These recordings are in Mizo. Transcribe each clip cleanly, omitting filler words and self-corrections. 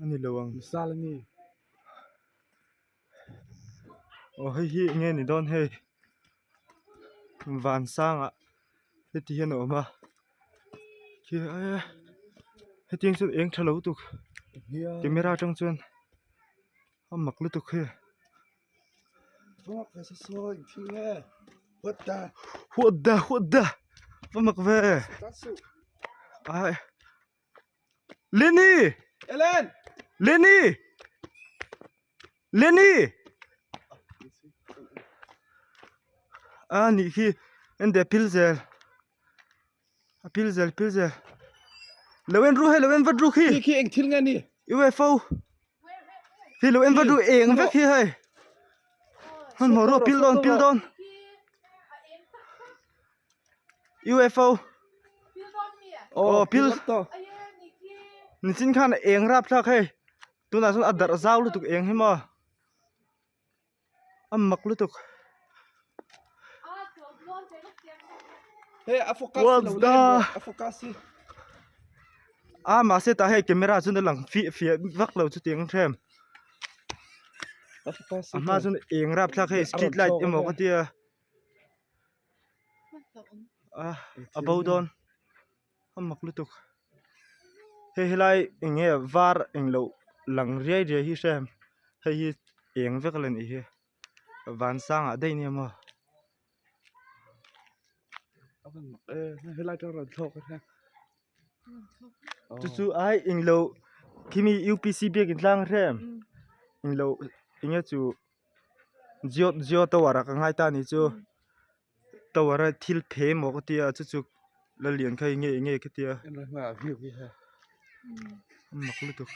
A ni lo ang. Aw hei hi eng nge ni dawn hei van sangah heti hian a awm a khi eee hetiang chuan eng tha lo lutuk camera atang chuan a mak lutuk hei. What the what the va mak ve ai. Lenny! Ellen! Lenny! Lenny! A nih khi en de pil zel. A pil zel pil zel. Lo en ru hei lo en vat ru khi. Khi khi eng thil nge ni? UFO. Khi lo en vat ru eng vek hi hei. Hmanhmawh ru a pil dawn pil dawn. UFO aw pil nichin khan eng rap thlak hei tunah chuan a darh zau lutuk eng hi maw a mak lutuk what's the a mahse tah hei camera chuan a lang fiah fiah vak lo chutiang thlem a hma chuan eng rap thlak hei street light emaw ka tia. a bo dawn a mak lutuk hei helai eng nge var eng loh lang riai riai hi hre em hei hi eng vek a la nih hi van sangah daih nia maw. Chu chu ai eng loh khimi U P C biakin tlang a hre em eng loh eng nge chu. Jio Jio tower ah ka ngai ta ni chu tower a thil phe maw ka tia chu chu la lian kha enge enge ka tia a mak lutuk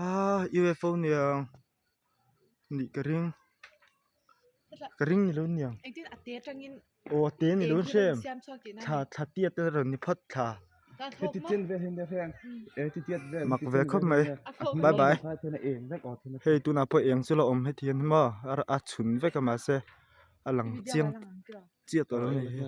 ah U_F_O niang nih ka ring ka ring ni lo niang. Aw a te ni lo hre em thla thla tiat te rawn ni phawt thla mak ve khawp mai bye bye hei tunah pawh eng chu la awm heti hian maw a chhun vek a mahse a lang chiang chiah tawh lo a ni hi.